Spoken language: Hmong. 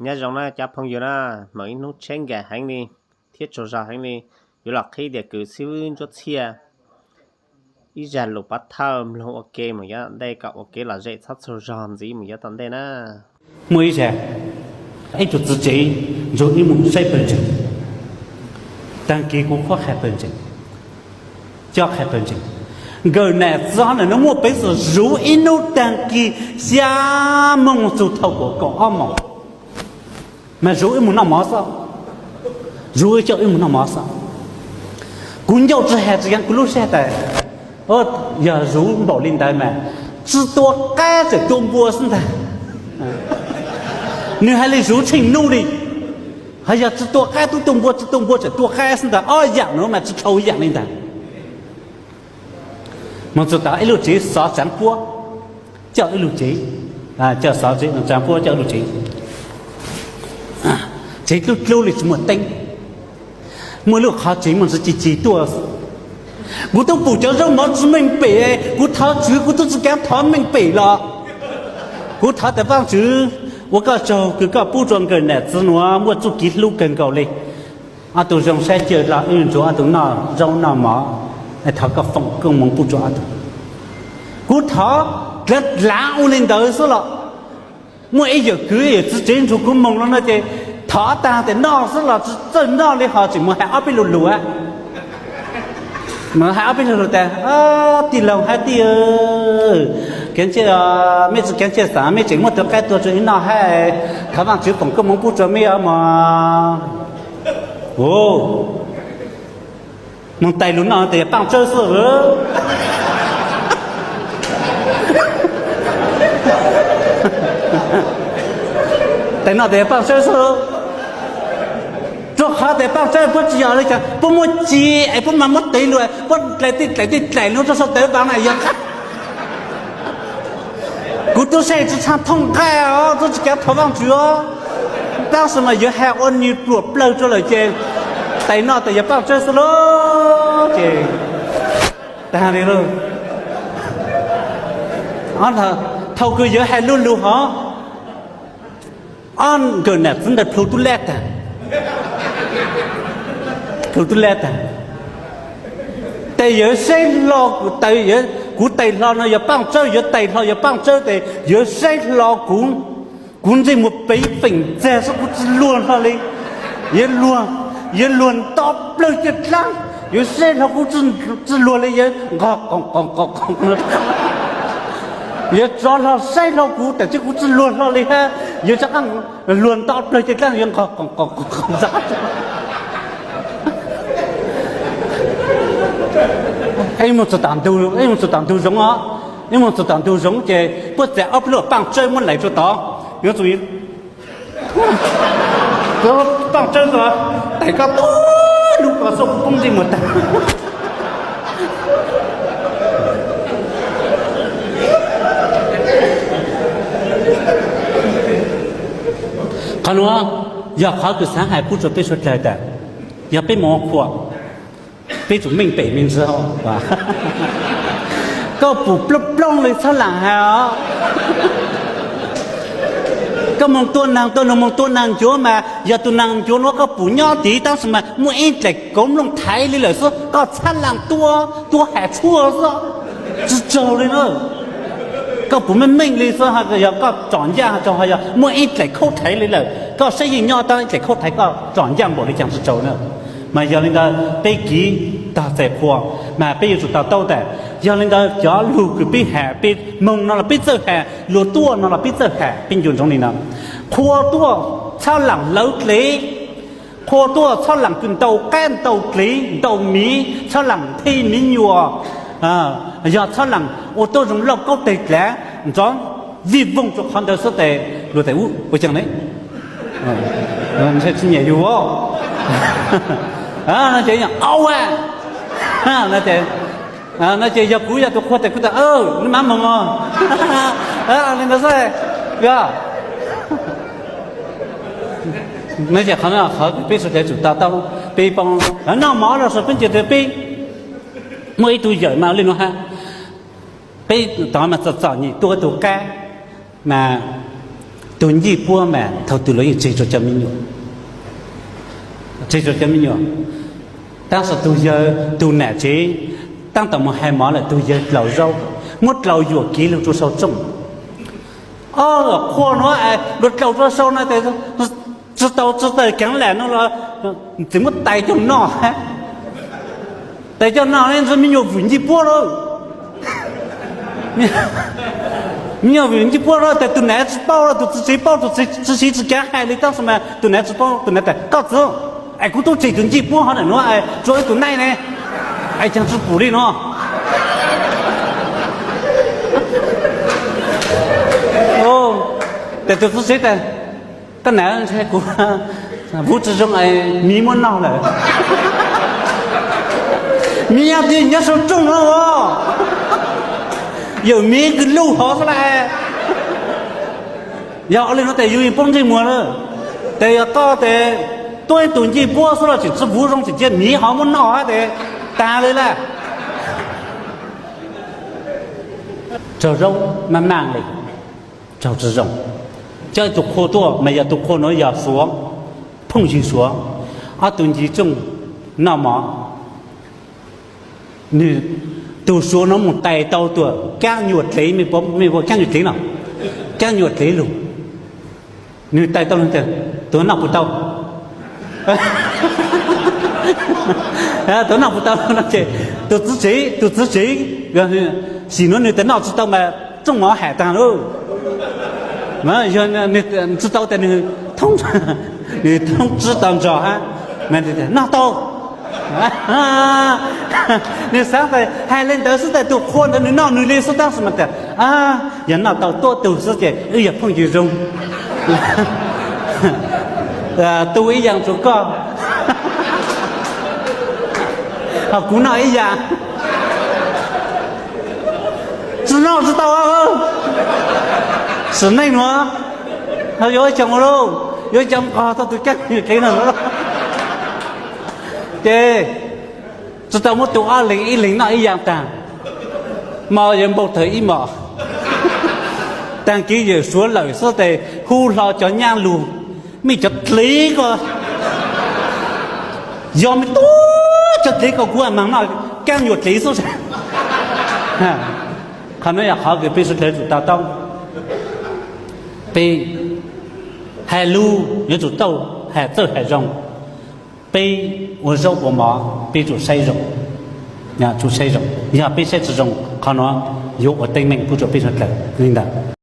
Nyob zoo na cov phooj ywg na, mam ib hnub tsheb nkag heev li thiab tsaug zog heev li, yuav los qhib tias kwv xib hwb Ntsuab Txhiaj ib zaj lus pov thawj mloog ua ke mus yav tom ntej kom ua kev lom zem txhob tsaug zog ntxiv mus yav tom ntej na. Muaj ib zag, ib tug txiv tsev ntsuag ib mus saib pawg ntseeg, taag kis kuv qhuab qha pawg ntseeg, coj qha pawg ntseeg, nkawm nam txiv na nws muaj peev xwm zuv ib hnub taag kis xya moos txug thaum kaum ob moos, mas zuv ib mus noj mov xwb, zuv ib coj ib mus noj mov xwb. Kuv ncauj tsi has tsi yaav kuv lub sab tas, yog zuv npaum li ntawd mas tsi tua qaib tseem tua npua xwb ntag. Nws hais li zuv tsheej nub li, hos yog tsi tua qaib tub tua npua, tsi tua npua tseem tua qaib xwb ntag, ob yaam nuav mas tsi dhau yaam li ntag. Moog txug tom ib lub tsev xov tsaav puab, coj ib lub tsev, coj xov tsaav puab coj ib lub tsev, tsev dlub dlub li tsi muaj teeb, muaj lub qhov tsev muaj ntsis cig cig tuaj. Kuv tub pum cov zaub mov tsi meej pem, kuv thov tswv kuv tub tsi kaav thov meej pem los, kuv thov tas Vaajtswv, ua koj tsaug kws koj pub rua nkawm nam txiv nuav muaj txuj kev hlub kawg nkaus li. Ob tug zoo saib cawg los wb ntsuag ob tug noj zaub noj mov, thov koj foom koob moov pub rua ob tug. Kuv thov dlaav dlaav ua li ntawd xwb los, muaj ib yawm kwv ib yawm txiv tsev nrug kuv moog los no ces thov taag tes noj xwb los tsi txawj noj li hos tseem moog has ob peb lug lug, moog has ob peb lug lug tas, tij laug hab tij, mej tsi kaav ntsej xaav mej tseem muab tug qaib tua rua wb noj hab, thov Vaajtswv foom koob moov pub rua mej mog. Moog tais lug noj tes yog Paaj Tsawb xwb. Tais noj tes yog Paaj Tsawb xwb. Rua qhov tes Paaj Tsawb puab tsi yog le caag, puab muab ci es puab mas muab tev lug, puab dlais tej dlais tej dlais lug rua sau tev vav na yog. Kuv tub saib tsi tshaj thooj nqaij os, tub tsi kaav thov Vaajtswv os. Tab sis mas yuav has ua nwg pluam plawg rua lawm ces tais noj tes yog Paaj Tsawb xwb lauj. Ces taag li lauj. Thaum kws yuav has lug lug hov, ob nkawm nam txiv ntawd plhu tub lab taag, plhu tub lab taag. Tes yuav saib hlo, kuv tais hlo no yog Paaj Tsawb, yuav tais hlo yog Paaj Tsawb tes yuav saib hlo kuv, kuv ntsej muag pem feem txag xwb kuv tsi luag hlo li. Yuav luag, yuav luag nto plawg caj dlaab, yuav saib hlo kuv tsi luag li yuav nqog qo qo qo, yuav tsov hlo saib hlo kuv tes tsi kuv tsi luag hlo li hab, yuav rov qaab luag nto plawg caj dlaab yuav nqog qo qo qo. Ib moog txug tom ntug, ib moog txug tom ntug zoov os, ib moog txug tom ntug zoov ces puab txais ob peb lub Paaj Tsawb muab lais rua tod, yuav tsum Paaj Tsawb tais koj tub lug koj xub poob ntsej muag taag. Qhov nuav yog qhov kws xaav has pub rua peb suav dlawg tas, yog peb moog ua qhua, peb tsum meej pem me ntsis. Koj pum plooj plooj li txhob laam has os. Koj moog tua naag, tua noog moog tua naag ncuav mas yog tug naag ncuav nuav koj pum nyob tid tab sis mas muaj ib dlaim kauv nplooj thaiv li lawm xwb koj txhob laam tua, tua has tshuaj xwb, tsi tsaug li na. Koj pum meej meej li xwb, yog koj tsom ncaaj tsaug, yog muaj ib dlaim khaub thaiv li lawm koj saib yeej nyob, tab ib dlaim khaub thaiv koj tsom ncaaj npaum li caag tsi tsaug na. Mas yog li ntawd peb kiv tog txais qhua, mas peb yuav tsum to taub tas, yog li ntawd cov lug kws peb has, peb moog no los peb txawj has, luag tuaj no los peb txawj has, peb ncu ntsoov li no. Qhua tuaj txhob laam hlawv dlev, qhua tuaj txhob laam kws ntau qaib ntau dlev ntau miv, txhob laam thej miv nyuas, yog txhob laam ua tuab zoo lauj kaub teg dlav nrov vij voog rua qhov ntawd xwb tes luag tas ua caag ne, ntshe tsi nyiam yug. No ces yog au a, no ces yog kuv yog tus qhua tes kuv tas, neb maam moog os. Li ntawd xwb, yog. No ces qhov no qhov peb suav dlawg tsum to taub, peb paub noj mov los suav peb ncaws tas peb muaj ib tug yawm mas li nuav hab, peb tod mas txom txom nyem tua tug qaib, mas Tus ncej puab mas thaum twg los yeej tseg rau cov me nyuam, tseg rau cov me nyuam. Tab sis tus yawg tus nam tsev, tab tom mus hais mov lawm tus yawg dlaus zaub, muab dlaus yuam kev lug rua sau tsooj. Ob qhua nuav es luag dlaus rua sau no tes tsi tau tsi tawm keev lam no los txiv muab tais coj noj, tais coj noj ne ntshai me nyuam vwm ncej puab lawm. Me nyuam vwm ncej puab lawm tes tus nam tsi paub lawm, tus txiv tsev paub, tus txiv tsev tsi kav hais li tab sis mas tus nam tsi paub, tus nam tas koj txiv, es kuv tub tseg tus ncej puab hov nam nuav es tsuas ib tug neej ne, es caag tsi pum li no. Tes tus txiv tsev tas, koj nam, ntshe kuv vuv tsi zoo es miv muab noj lawm. Miv nyob twg? Nyob sau tsooj no os. Yawm miv kws luj hov xwb las. Yog ua li no tes yus yeej poob ntsej muag lawm. Tes yog koj tes tuab ib tug ncej puab xwb los tseem tsi vuv zoo, tseem cia miv hov muab noj hab tes tag li lawm. Raug zaub maj maj li, raug tsi zoo. Coj ib tug qhua tuaj mas yog tus qhua nuav yog Suav, phooj ywg Suav, ob tug ncig tsooj noj mov. Nwg, tus Suav nuav mus tais tau tus kaab nyuam dlev, mej puas, kaab nyuam dlev no, kaab nyuam dlev lug. Nwg tais tau lug tas, tus noj puas tau? Tus noj puas tau no ces tus txiv tsev, tus txiv tsev, sim nuav nwg tas noj tsi tau mas tsooj mov ham taag lauj. Yog tsi tau tas nwg thoob, nwg thoob tsib tag nrho hab. Noj tau. Nwg xaav tas hais le ntawd xwb tas tus qhua ntawd nwg noj nwg li xwb tab sis mas tas, yog noj tau tuab tug xwb ces wb yog phooj ywg zoo. Tu ib yaam rua koj, ho kuv noj ib yaam. Tsi noj tsi tau. Sim neej nuav ho yuav ib xyoos ua luj, yuav ib xyoos nqos tau tus kaab nyuam dlev no. Ces tsi tau muab tu ob leeg, ib leeg noj ib yaam taag. Mo yuav npau taws ib mos. Taag kev yawm Suav lawm xwb tes hu hlo cov nyab lug, mej cov dlev ko, yog mej tuab cov dlev ko kuv maag noj kaab nyuam dlev xwb. Qhov nuav yog qhov kws peb sawv dlawg yuav tsum to taub. Peb hais lug yuav tsum tau hais txawj hais zoo. Peb ua zaub ua mov peb tsum saib zoo, tsum saib zoo. Yog peb saib tsi zoo qhov nuav yuav ua teeb meem pub rua peb sawv dlawg li ntawd.